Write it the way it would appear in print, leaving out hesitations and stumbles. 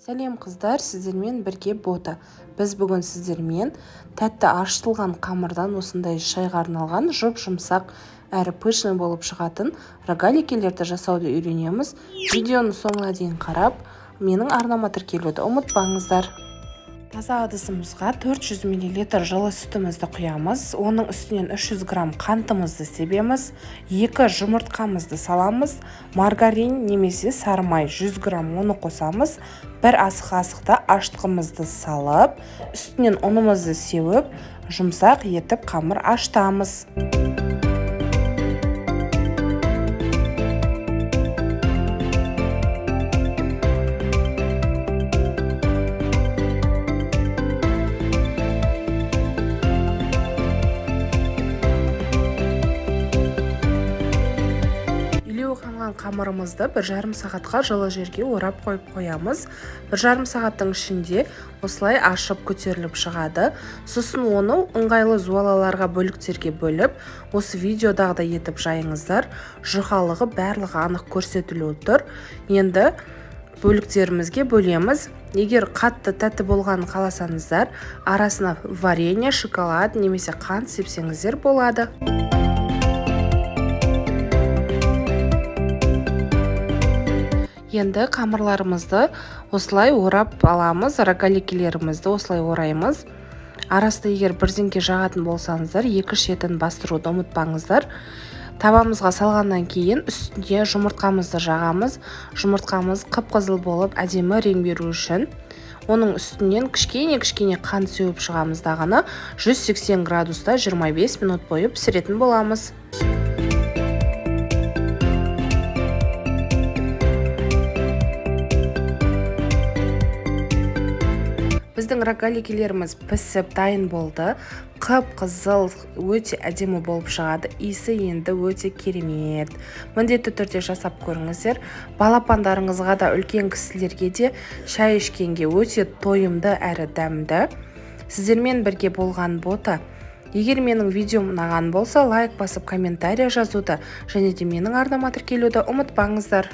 Сәлем қыздар, сіздермен бірге Бота. Біз бүгін сіздермен тәтті аршытылған қамырдан осындай шайға арналған жұп-жұмсақ әрі пышный болып шығатын рогаликелерді жасауды үйренеміз. Видеоның соңына дейін қарап, менің арнама тіркелуді ұмытпаңыздар. Таза ыдысымызға 400 мл жылы сүтімізді құямыз. Оның үстінен 300 грамм қантымызды себеміз. 2 жұмыртқамызды саламыз. Маргарин немесе сары май 100 грамм оны қосамыз. 1 ас қасықта ашытқымызды салып, үстінен ұнымызды сеуіп, жұмсақ етіп қамыр ашытамыз. Қанған қамырымызды 1,5 сағатқа жылы жерге орап қойып қоямыз. 1,5 сағаттың ішінде осылай ашып көтеріліп шығады. Сосын оны ыңғайлы зуалаларға, бөліктерге бөліп, осы видеодағыдай етіп жайыңыздар. Жұқалығы барлығы анық көрсетіліп тұр. Енді бөліктерімізге бөлеміз. Егер қатты тәтті болғанын қаласаңыздар, арасына варенье, шоколад немесе қант сепсеңіздер болады. Енді қамырларымызды осылай орап аламыз, рогаликелерімізді осылай ораймыз. Арасында егер бірдеңке жағатын болсаңыздар, екі шетін бастыруды ұмытпаңыздар. Табамызға салғаннан кейін үстіне жұмыртқамызды жағамыз. Жұмыртқамыз қып-қызыл болып әдемі рең беру үшін оның үстінен кішкене-кішкене қант сеуіп шығамыз дағыны 180 градуста 25 минут бойы пісіретін боламыз. Біздің рогаликелеріміз пісіп дайын болды. Қып-қызыл өте әдемі болып шығады. Иісі енді өте керемет. Міндетті түрде жасап көріңіздер. Балапандарыңызға да, үлкен кісілерге де шай ішкенге өте тойымды әрі дәмді. Сіздермен бірге болған Бота. Егер менің видеом ұнаған болса, лайк басып, комментария жазуды және де менің арнама тіркелуді ұмытпаңыздар.